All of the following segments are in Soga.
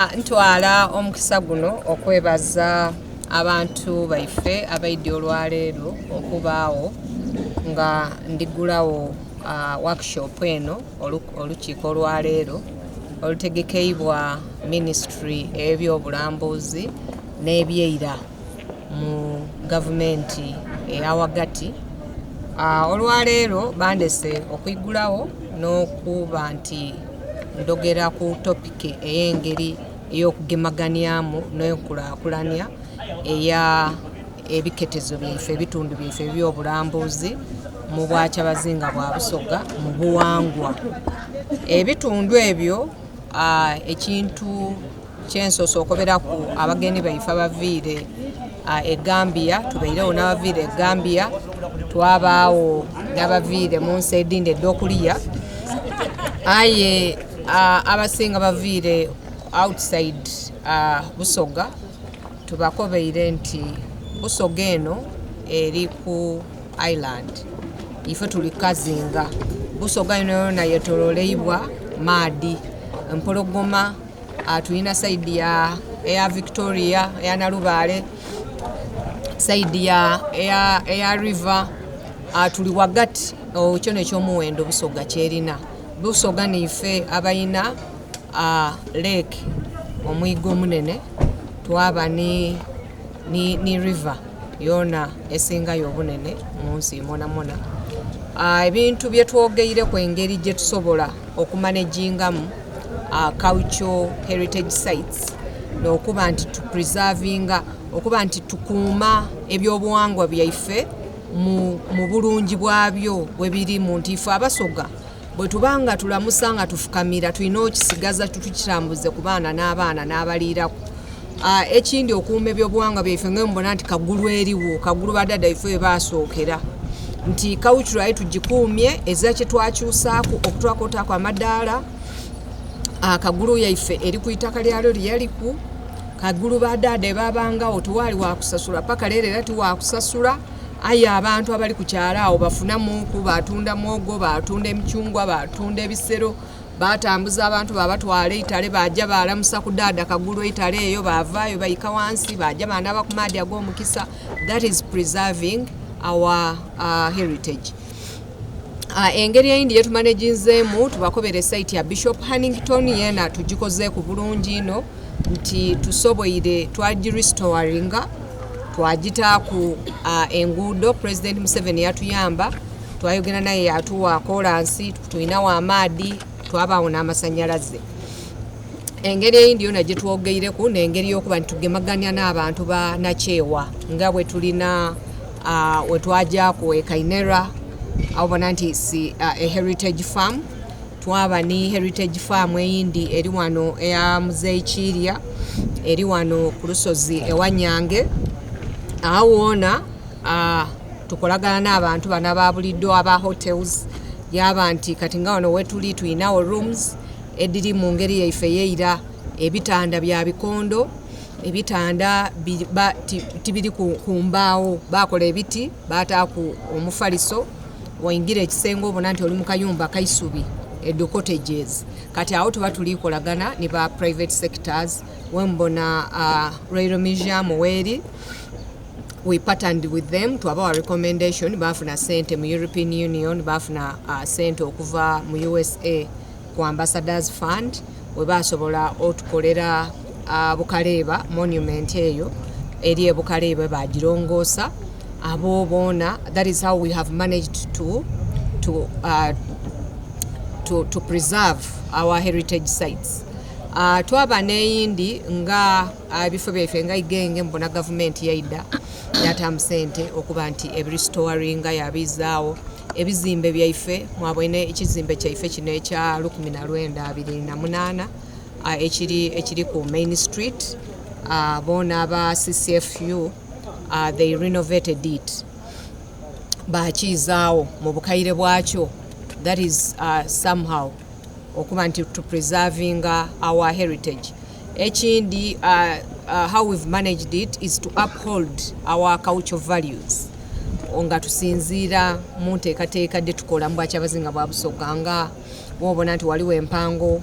Ntwala omukisa guno okwebaza abantu baife abaidye olwaleero okubaagho nga ndhigulagho workshop eno, olukiiko olwaleero olutegekeibwa minisitule ey'ebyobulambuzi nh'ebyeira mu gavumenti eya ghagati. Olwaleero bandhese okwigulagho nh'okuba nti ndhogera ku topiki ey'engeri ey'okugemaganhyamu nh'enkulakulanya eya ebiketezo byaife, ebitundhu byaife eby'obulambuzi mu bwakyabazinga bwa Busoga mu bughangwa. Ebitundhu ebyo ekintu kyensoose okoberaku abagenyi baife abaviire e Gambia, tubairegho nh'abaviire e Gambia, twabagho nh'abaviire munsi edhindhi edh'okuliya aye abasinga baviire outside Busoga tubakobeire nti Busoga eno eri ku island ife tuli kukazinga. Busoga yonayona yetololeibwa maadhi, empologoma, tulina saidi eya Victoria eya Nalubaale, saidi eya river, tuli ghagati. Ekyo nh'ekyomughendho Busoga kyerina. Busoga niife abalina lake, omwiga omunhenhe, twaba ni river yona esingayo obunhenhe munsi mwonamwona. Ebintu byetwogeireku engeri gyetusobola okumanagingamu cultural heritage sites n'okuba nti tupreservinga, okuba nti tukuuma ebyobughangwa byaife mu bulungi bwabyo bwebirimu nti ife Abasoga bwetuba nga tulamusa nga tufukamira tulina okisigaza tukitambuze ku baana n'abaana n'abaliiraku. Ekindi okuuma ebyobughangwa byaife nga bwemubona nti Kagulu eriwo, Kagulu badhaadha baife ghebasookera nti culture aye tugikuumye ezira kyetwakyusaaku okutolaku otaaku amadaala. Kagulu yaife eri ku itaka lyalyo lyeyaliku, Kagulu badhaadha bwebabangagho tighali ghakusasula paka leero era tighakusasula aye abantu abali ku kyalo agho bafunamuku, batunda mwogo, batunda emithungwa, batunda ebisero, batambuza abantu babatwala eitale bagya balamusa ku dhaadha Kagulu eitale eyo bavayo baika ghansi bagya banhaba ku maadhi ag'omukisa. That is preserving our heritage. Engeri eyindhi yetumanaginzeemu tubakobere site ya Bishop Hannington yena tugikozeeku bulungi inho nti tusoboire twagirestoringa twagitaaku enguudo. President Museveni yatuyamba twayogera naye yatuwa kolansi, tulinagho amaadhi, twabagho n'amasanyalaze. Engeri eyindhi yona gyetwogeireku n'engeri y'okuba nti tugemagania n'abantu ba nakyewa nga bwetulina wetwagyaku e Kainera agho obona nti it's a heritage farm, twaba ni heritage farm eyindhi eri ghano eya Muzei Kirya eri ghano ku lusozi ewa Nyange. Agho ghona tukolagana n'abantu bano aba bulidho aba hotels yaba nti kati nga ghano wetuli tulinagho rooms edhiri mu ngeri yaife ey'eira, ebitanda bya bikondo, ebitanda tibiri ku mbagho, bakola ebiti bataaku omufaliso, waingira ekisenge obona nti oli mu kayumba ka isubi, edho cottages. Kati agho tuba tuli kolagana ni ba private sectors, wembona Royal Museum gheri, we partnered with them twabawa recommendation bafuna sente mu European Union, bafuna sente okuva mu USA ku Ambassadors Fund webasobola otukolera Bukaleeba monument eyo eri e Bukaleeba bagirongosa. Abo boona, that is how we have managed to preserve our heritage sites. Twaba n'eyindi nga ebifo byaife nga Igenge mbona gavumenti yaidha yataamu sente okuba nti ebirestoringa yabiizaagho. Ebizimbe byaife mwaboine ekizimbe kyaife kino ekya 1928 ekiri ku main street, boona aba CCFU they renovated it bakiizaagho mu bukaire bwakyo. That is somehow okuba nti tupreservinga our heritage. Ekindi, how we've managed it is to uphold our cultural values nga tusinziira mu nteekateeka dhetukola mu bwakyabazinga bwa Busoga nga bwobona nti ghaligho empango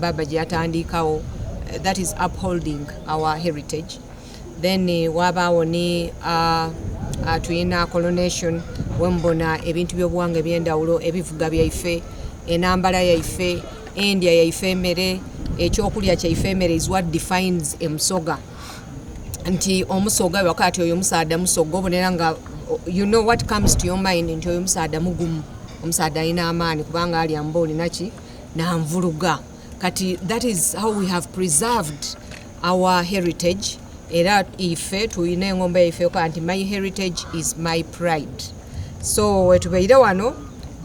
baba gyeyatandiikagho. That is upholding our heritage. Then wabaawo ni tulina coronation, wemubona ebintu by'obuwangwa eby'endawulo, ebivuga byaife, enambala yaife, endya yaife, emere, ekyokulya kyaife. Emere is what defines emusoga, nti omusoga wakati oyo omusaadha musoga, obonera nga you know what comes to your mind, nti oyo omusaadha mugumu, omusaadha alina amaani, kubanga alya mbooli naki nanvuluga. Kati that is how we have preserved our heritage. Era ife tulina engombe yaife ekola nti "My heritage is my pride." So wetubeire wano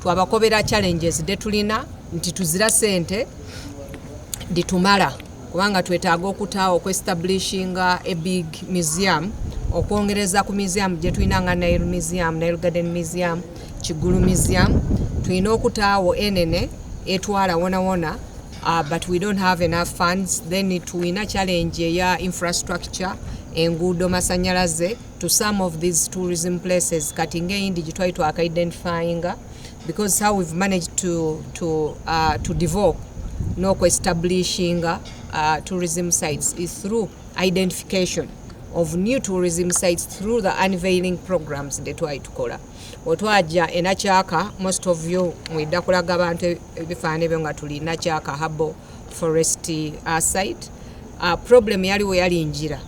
twabakobera challenges detulina, nti tuzira sente ditumala, kubanga twetaaga okutaawo okuestablishinga a big museum okwongereza ku museum gye tulina nga Nile Museum, Nile Garden Museum, Kigulu Museum. Tulina okutaawo enene etwala wona wona, but we don't have enough funds. Then tulina challenge eya infrastructure, enguudo, masanyalaze to some of these tourism places. Kati ng'eyindi gye twali twaka-identifyinga, because how we've managed to develop n'okuestablishinga tourism sites is through identification of new tourism sites through the unveiling programs de twali tukola. Otwajja enakyaka, most of you mwidda kulaga abantu ebifaananyi ebyo nga tuli Nakyaka Herbal Forest site. Problem yaliwo yali njira.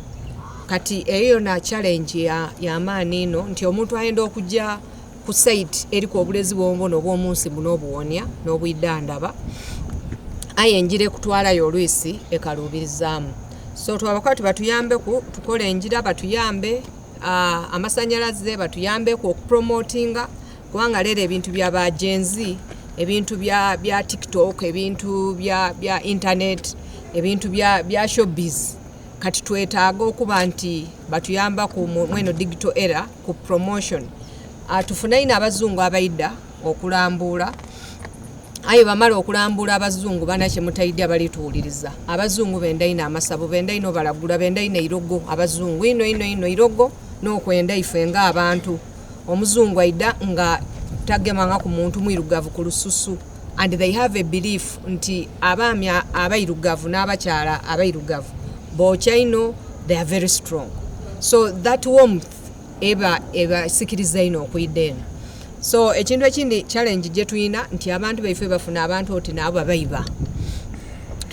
Kati eyo yona challenge yamaani ino, nti omuntu ayenda okujja ku site eriko obulezi bwomubona obw'omunsi buno obuwonia n'obwidandaba, aye enjira ekutwalayo olwisi ekaluubirizaamu. So twabakola tibatuyambeku tukole enjira, batuyambe amasanyalaze, batuyambeku okupromotinga, kubanga leero ebintu bya ba Gen Z, ebintu bya TikTok, ebintu bya internet, ebintu bya showbiz. Kati twetaaga okuba nti batuyambaku mweno digital era ku promotion. Tufune ino abazungu abaidda okulambuula, aye bamala okulambuula abazungu bana kyemutaidya balituwuliriza. Abazungu benda ino amasabo, benda ino balagula, benda ino eirogo. Abazungu ino ino ino irogo n'okwenda ife ng'abantu. Omuzungu aida nga tagemanga ku muntu mwirugavu ku lususu, and they have a belief nti abaami abairugavu n'abakyala abairugavu bookya ino, they are very strong. So that warmth eba ebasikiriza ino okwidda eno. So ekintu ekindi challenge gye tulina nti abantu baife bafuna abantu oti naabo babaiba,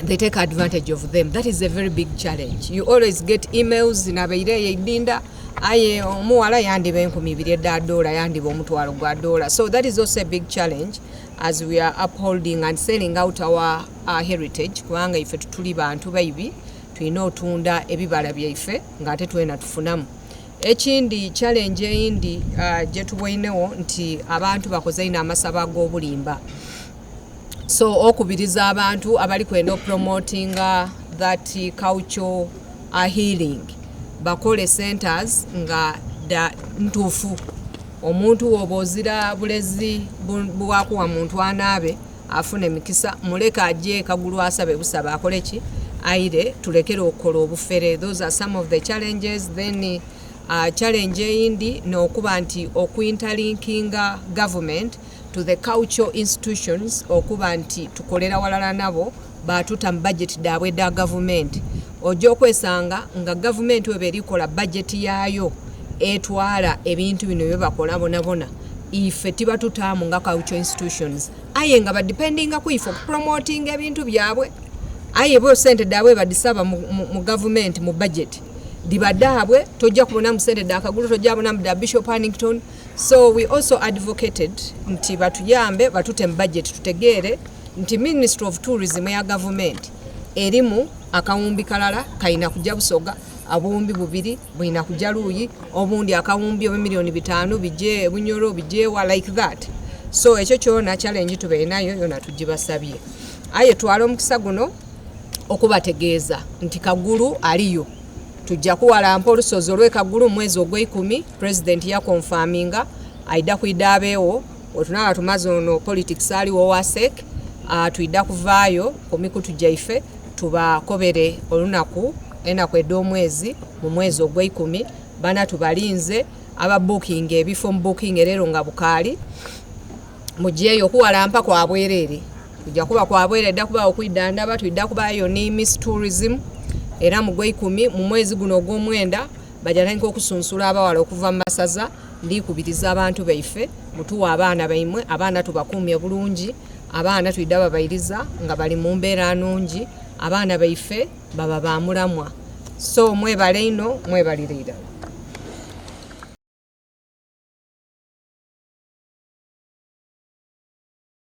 they take advantage of them. That is a very big challenge. You always get emails, nabaire eyo eidinda, aye omuwala yandiba 2000 edda dola, yandiba 100 gwa dola. So that is also a big challenge as we are upholding and selling out our heritage, kubanga ife tutuli bantu baibi, tulina otunda ebibala byaife ng'ate twena tufunamu. Ekindi challenge eyindi gye tubweinewo nti abantu bakoze ino amasabo ag'obulimba. So okubiriza abantu abali kwenda opromotinga that culture healing, bakole centers nga da ntuufu. Omuntu woba ozira bulezi bwakuwa muntu anaabe afuna emikisa, muleke ajje Kagulu asabe busaba, akole ki, aire tulekere okukola obufere. Those are some of the challenges. Then challenge eyindi nokuba nti okuinterlinkinga government to the cultural institutions, okuba nti tukolera walala nabo, batuta mu budget daabwe da gavumenti. Ojja okwesanga nga gavumenti weba erikola budget yaayo etwala ebintu bino bye bakola bonabona, ife tiba tutaamu nga cultural institutions, aye nga badependinga ku ife okupromotinga ebintu byabwe. Aye bo sente daabwe badisaba mu gavumenti mu budget diba daabwe, tojja kubonamu sente da Kagulu, tojja kubonamu da Bishop Hannington. So we also advocated nti batuyambe batute mu budget, tutegeere nti Ministry of Tourism eya gavumenti erimu akawumbi kalala kalina kujja Busoga, obuwumbi bubiri bulina kujja luuyi, obundi akawumbi oba 5 miliyoni bijje Bunyoro, bijjewa, like that. So ekyo kyona challenge tubeere yona tugibasabye. Aye twala omukisa guno okubategeeza nti Kagulu aliyo, tujja kuwalampa olusozi olw'e Kagulu mu mwezi ogw'eikumi. President yakonfaminga aida kwida abeewo. Wetunaba tumaze ono politics aliwo wasek, twidda kuvaayo ku mikutu gyaife tubakobere olunaku, enaku ed'omwezi mu mwezi ogw'eikumi. Bana tubalinze, aba booking ebifo mu booking leero nga bukaali, mugyeyo. Okuwalampa kwa bwereere, kujja kuba kwa bwereere, dda kuba okwidandaba, twidda kubayo ni Miss Tourism. Era mu Gweikumi, mu mwezi guno ogw'omwenda, baja tandika okusunsula abawala okuva mu masaza. Ndikubiriza abantu baife, mutuwe abaana baimwe, abaana tubakuumye bulungi, abaana twidha babairiza nga bali mu mbeera nungi, abaana baife baba ba mulamwa. So mwebale inho, mwebalire irala.